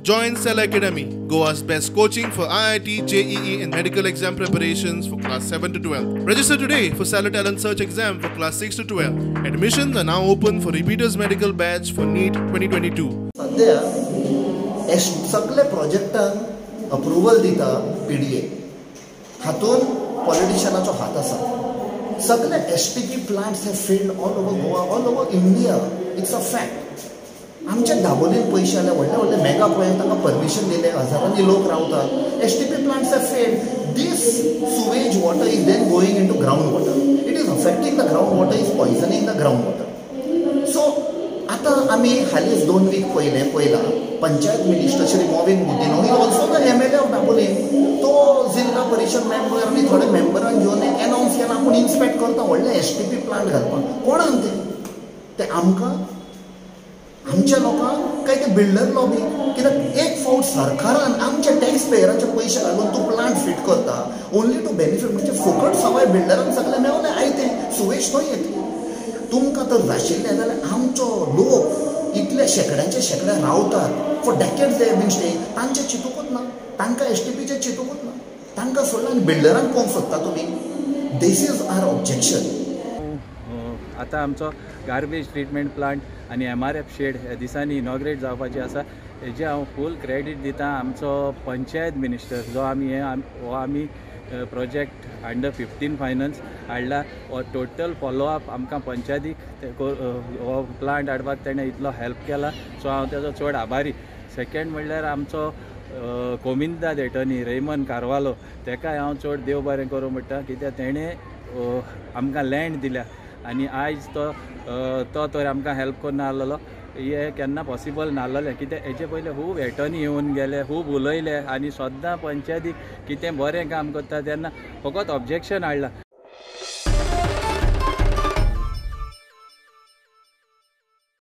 Join Cell Academy, Goa's best coaching for IIT, JEE and medical exam preparations for class 7 to 12. Register today for Cellar Talent Search exam for class 6 to 12. Admissions are now open for repeaters medical batch for NEET 2022. सध्या सगळे प्रोजेक्टांक approval दिता PDA, हातून पॉलिटिशियनाचो हात आसा. सगळे STP plants have failed all over Goa, all over India. It's a fact. आमच्या दाबोलीन पयशे आले, व्हडले व्हडले मेगा प्रोजेक्ट तांकां परमिशन दिलें, हजारांनी लोक रावतात. STP plants have failed. This sewage water is then going into ground water. It is affecting the ground water, is poisoning the ground water. So आतां आमी हालींच 2 वीक पयलें पळयलां, panchayat minister Shri Mauvin Godinho is also the MLA of Dabolim, तो जिल्हा परिशद member आनी थोडे मेंबरांक घेवन एनावन्स केला आपूण इन्स्पेक्ट करता व्हडले एसटीपी प्लांट घालपाक. कोणाक ते? ते आमकां, आमच्या लोकांक काय ते बिल्डर लॉबी? कित्याक एक फावट सरकारान आमच्या टॅक्स पेयराचे पयशे घालून तूं प्लांट फिट करता ओनली टू बेनिफीट, म्हणजे फुकट सवाय बिल्डरांक सगळें मेवलें आयतें, सुवेज थंय येतली. तुमकां तर जाशिल्लें जाल्यार आमचो लोक इतले शेंकड्यांचे शेंकडे रावतात, for decades they have been staying, तांचें चिंतूकूच ना, तांकां एसटीपीचें चिंतूकूच ना, तांकां सोडलें आनी बिल्डरांक पळोवंक सोदता तुमी. This is our objection. आतां आमचो गार्बेज ट्रिटमेंट प्लांट आनी MRF shade ह्या दिसांनी इनॉग्रेट जावपाची आसा. हेजें हांव फूल क्रेडीट दिता आमचो पंचायत मिनिस्टर, जो आमी हे हो आमी प्रोजेक्ट अंडर 15 फायनान्स हाडला. हो टोटल फॉलोअप आमकां पंचायतीक हो प्लांट हाडपाक तेणें इतलो हेल्प केला, सो हांव तेजो चड आभारी. सेकेंड म्हणल्यार आमचो कोमिंदाद एटर्नी रेमन कार्वालो, तेकाय हांव चड देव बरें करूं म्हणटा, कित्याक तेणें आमकां लँड दिल्या आनी आयज तो तो तर आमकां हेल्प करून आहलोलो. हे केन्ना पॉसिबल नाहलेलें, कित्याक हेजे पयलीं खूब एटर्नी येवन गेले, खूब उलयले आनी सद्दां पंचायतीक कितें बरें काम करता तेन्ना फकत ऑब्जेक्शन हाडलां.